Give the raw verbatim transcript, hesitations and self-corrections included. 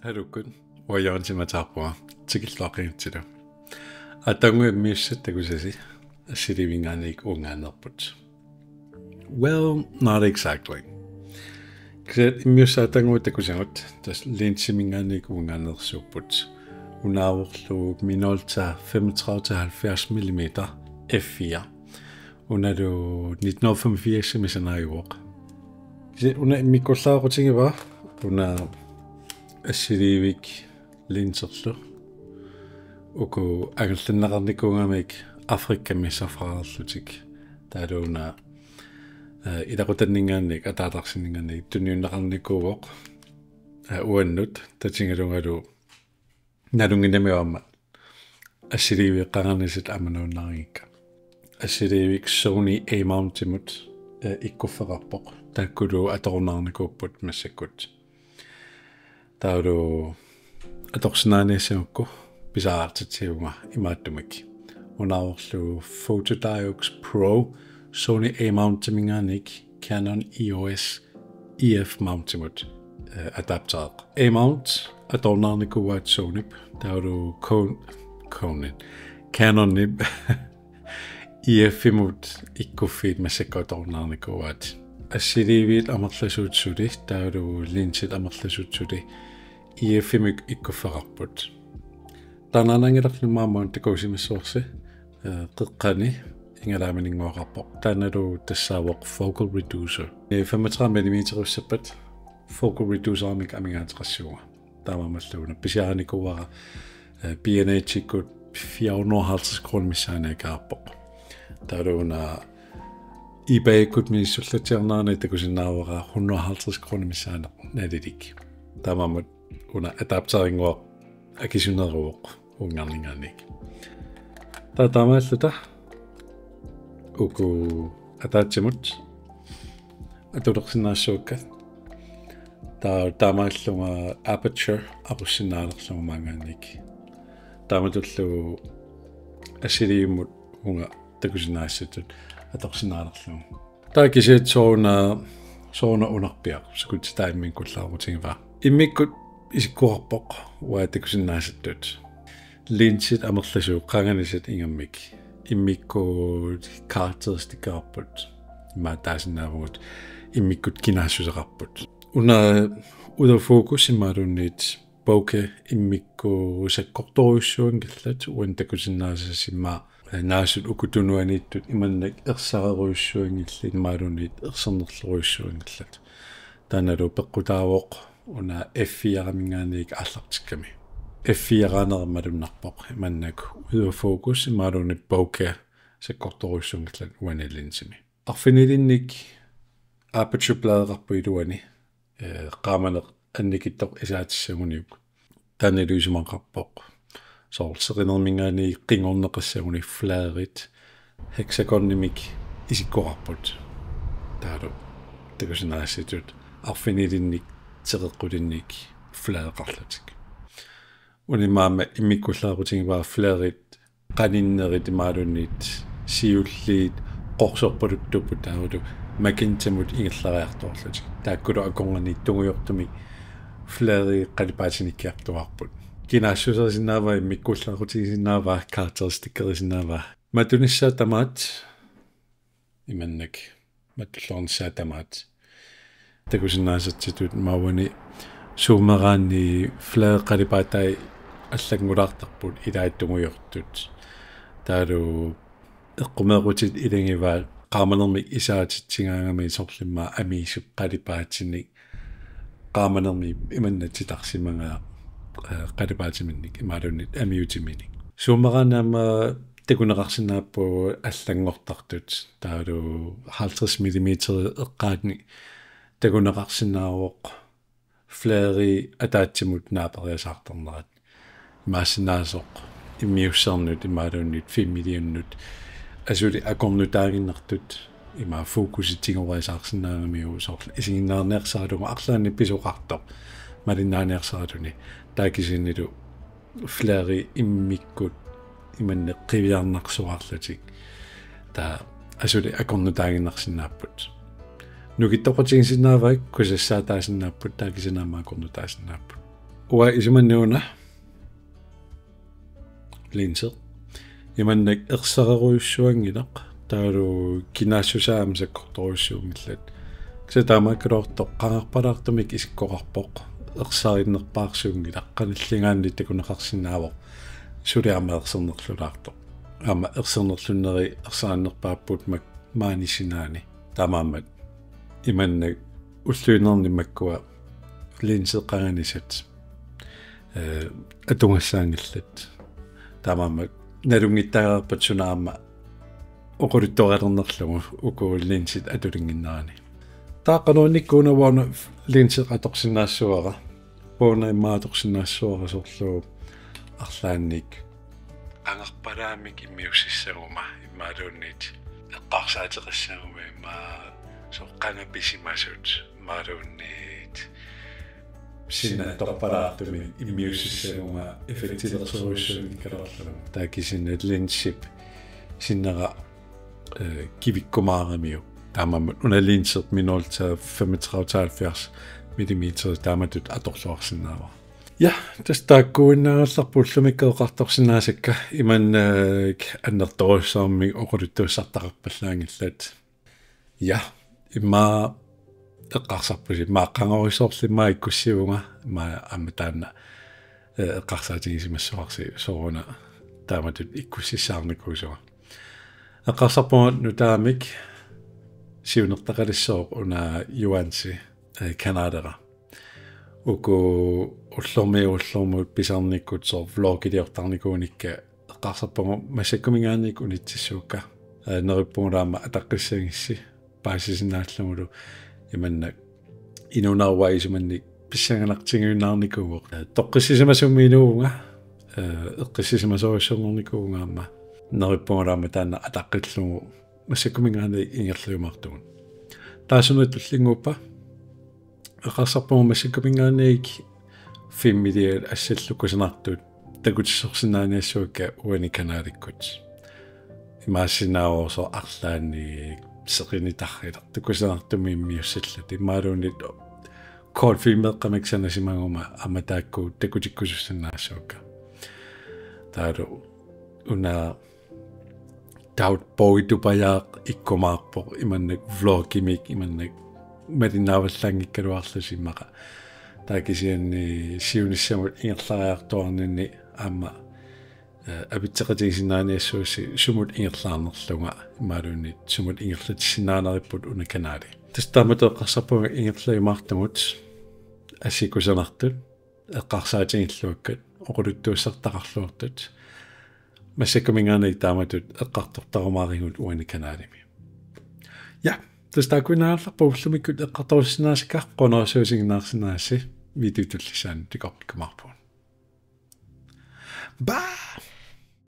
Aluukkut, uanga Jørgen Timataarpunga, tikilluaqqigatsilu. Atangui immiussat takusasi, assiliivinngaanniit uanngaanneerput. Well, not exactly. Kisianni immiussat atangui takusagut, tassa linsiminngaanniit uanngaanneersuupput. Unaavorlu Minolta femogtredive til halvfjerds millimeter F fire. Unalu nitten hundrede og femogfirsimi sanaajuvoq. Kisianni una immikkullaaqqutigivaa, una assiliivik linserlu. Uku angerlanneqarnikuugamik Afrikami safarerlutik. Taavalu una, eh, ilaqutanninngaanniit, ataatarsinninngaanniit tunniunneqarnikuuvoq, eh, uannut, tatigalungalu nalunnginnami aamma assiliiviit qanganisut ammanuunnaanngikka. Assiliivik Sony A-mountimut, eh, ikkuffeqarpoq. Taakkulu atorunnaarnikuupput massakkut. Taavalu atorsinnaaniassagukku pisariaqartitsivunga imaattumik. Unaavorlu Photodiox Pro Sony A-mountiminngaanniit Canon E O S E F mountimut, eh, adaptereq. A-mount atorunnaarnikuuaat Sonip, taavalu Con-, Conin. Canonip E F-imut ikkuffiit massakkut atorunnaarnikuuaat. Assiliiviit amerlasuut suli, taavalu linsit amerlasuut suli E F-imik ikkuffeqarput. Taannaanngilarlu maammaun takusimassavarsi, eh, qeqqani igalaamininnguaqarpoq. Taannalu tassaavoq focal reducer. Eh, femogtredive millimeteriussappat focal reducerimik amigaateqassavunga. Taamaammallu una pisiarinikuuara, eh, B and H-ikkut fire hundrede og halvtreds kroner missaaniakkaarpoq. Taavalu una eBay-ikkut misissullatsiarnerani takusinnaavara hundrede og halvtreds kroner missaaneq nalilik. Taamaammat una adapterinnguaq akisuneruvoq uanngaanninngaanniit. Taava taamaalluta uku ataatsimut atulersinnaassavakka. Taava taamaallunga aperture aqussinnaalerlugu maanngaanniit. Taamatullu assiliivimmut uunga takusinnaasassatut atorsinnaalerlugu. Taava kisianni sooruna, sooruna unarpiaq, sukutsitaa immikkullaaqqutigivaa. Immikkut isikkoqarpoq uanga takusinnaasattut. Linsit amerlasuut qanganisut ingammik. Immikkut karakteristikkeqarput. Immaqa taasinnaavugut immikkut kinaassuseqarput. Una ude af focus imaluunniit bokeh immikkut sakkortorujussuanngillat, uani takusinnaasassi immaqa naasut uku tunuaniittut imannak ersarerujussuanngillat imaluunniit ersernerlorujussuanngillat. Taannalu peqqutaavoq una F fire-minngaanniit aallartikkami. F fire-nera malunnarpoq imannak ude af focus imaluunniit bokeh sakkortorujussuanngillat uani linsimi. Arfinilinnik aperture-pladeqarpoq iluani, eh, qaamaneq annikitsoq isaatissaguniuk. Taannalu isumaqarpoq soorlu seqinerminngaanniit qinngorneqassaguni flaret hexagonimik isikkoqarput. Taavalu takusinnaasassatut arfinilinnik teqeqqulinnik fladeqarlutik. Uani maanna immikkullaaqqutigivaa flaret qaninnerit imaluunniit siulliit qorsorpaluttuupput taavalu magentamut ingerlariartuarlutik. Taakkulu akornanni tungujortumik flaret qalipaatinnikkiartuaarput. Kinaassuserisinnaavat, immikkuullaaqutigisinnaavaa, karakteristikkerisinnaavat. Matunissaa tamaat, imannak, matulluarnissaa tamaat. Takusinnaasatsitut maani Zoomeraanni flaret qalipaatai allanngulaartarput ilaat tungujortut. Taavalu eqqumeequtit ilagivaat qaamanermik isaatitsigaangami, soorlu immaqa amiisup qalipaatinik qaamanermik imannak titarsimagaa, eh, qalipaatiminnik imaluunniit amiutiminik. Zoomeraanni aamma takuneqarsinnaapput allanngortartut, taavalu halvtreds millimeter eqqaanni takuneqarsinnaavoq flaret ataatsimut naaperiasaartarnerat. Imaassinnaasoq immiussernut imaluunniit filmiliunnut asuli akornutaaginnartut, ima fokusi tigoriasaarsinnaagamiuk, soorlu isiginnaarniarsaralugu arlaannik pisoqartoq malinnaaniarsaraluni, taava kisiannili flaret immikkut imannak qiviarnarsuarlutik, taava asuli akornutaaginnarsinnaapput. Nukittoqutigisinnaavai, kusassaataasinnaapput, taava kisianni aamma akornutaasinnaapput. Uanga isumanni una linsi imannak ersarerujussuanngilaq, taavalu kinaassusaa aamma sakkortoorujussuunngillat. Kisianni taamaakkaluartoq qangarpalaartumik isikkoqarpoq, ersarinnerpaarsuunngilaq, qanilligaanni takuneqarsinnaavoq suli aamma ersernerlulaartoq. Aamma ersernerlunneri ersarinnerpaapput mak-, maani sinaani. Taamaammat imannak ulluinnarni makkua linsit qanganisat, eh, atugassaanngillat. Taamaammat nalunngittariaqarpat suna aamma oqaluttuarilernerlugu uku linsit atulinnginnerani. Taava qanoq innikkuuna uanga linsit atorsinnaassavara. Uanga immaqa atorsinnaassavara soorlu arlaannik qangarpalaamik immiussissaguma imaluunniit eqqarsaateqassaguma, immaqa soorlu qanga pisimasut imaluunniit sinna attorpalaartumik immiussissaguma effektilersorujussuanngikkaluarlugu. Taava kisianni linsip sinnera, eh, kivikkumaaramiuk. Taamaammat una linsi Minolta femogtredive til halvfjerds millimeter taamatut atorluarsinnaavara. Ja, tassa taakkuinnagallarput ullumikkut eqqartorsinnaasakka, imannak, eh, annertoorujussuarmik oqaluttuassartaqarpallaanngillat. Ja, immaqa eqqarsarpusi, immaqa qangarusoorli immaqa ikkussivunga, immaqa aamma taanna, eh, eqqarsaatigisimassavarsi sooruna taamatut ikkussissaarnikuusunga. Eqqarsarpunga nutaamik siunertaqalissooq una Juansi, eh, kanalera. Uku ullormiit ullormut pisarnikkut soorlu vlogiliortarnikuunikka eqqarsarpunga massakkuminngaanniit unitsissuukka. Eh, neriuppunga aamma ataqqissagissi paasisinnaallugu, imannak inuunerup isumannik pissanganartigiunnaarnikuuvoq. Eh, toqqissisimasumik inuuvunga, eh, eqqissisimasorujussuanngornikuuvunga aamma. Neriuppunga aamma taanna ataqqillugu massakkuminngaanniit ingerlajumaartugut. Taassuma tullinnguuppa eqqarsarpunga massakkuminngaanniit filmiliat assallu kusanartut takutissorsinnaaniassuakka uani kanalikkut. Imaassinnaavoq soorlu arlaannik seqinit tarrilertut kusanartumik immiussallutik imaluunniit kortfilmeeqqamik sanasimaguma aamma taakku takutikkusussinnaassuakka. Taavalu una David Bowie-tupajaaq ikkumaarpoq imannak vlogimik, imannak malinnaavallaanngikkaluarlusi immaqa. Taava kisianni siunissamut ingerlariartuarninni aamma, eh, avitseqatigisinnaaniassuussi sumut ingerlaarnerlunga imaluunniit sumut ingerlatissinnaaneripput una kanali. Tassa taamatut eqqarsarpunga ingerlajumaartugut assit kusanartut, eqqarsaatigilluakkat, oqaluttuassartaqarluartut. Massakkuminngaanniit taamatut eqqartortarumaarigut uani kanalimi. Ja, tassa taakkuinnagallarput ullumikkut eqqartorsinnaasakka, qujanarsuaq isiginnaarsinnaasasi, videop tullissaani takoqqikkumaarpugut. Bye!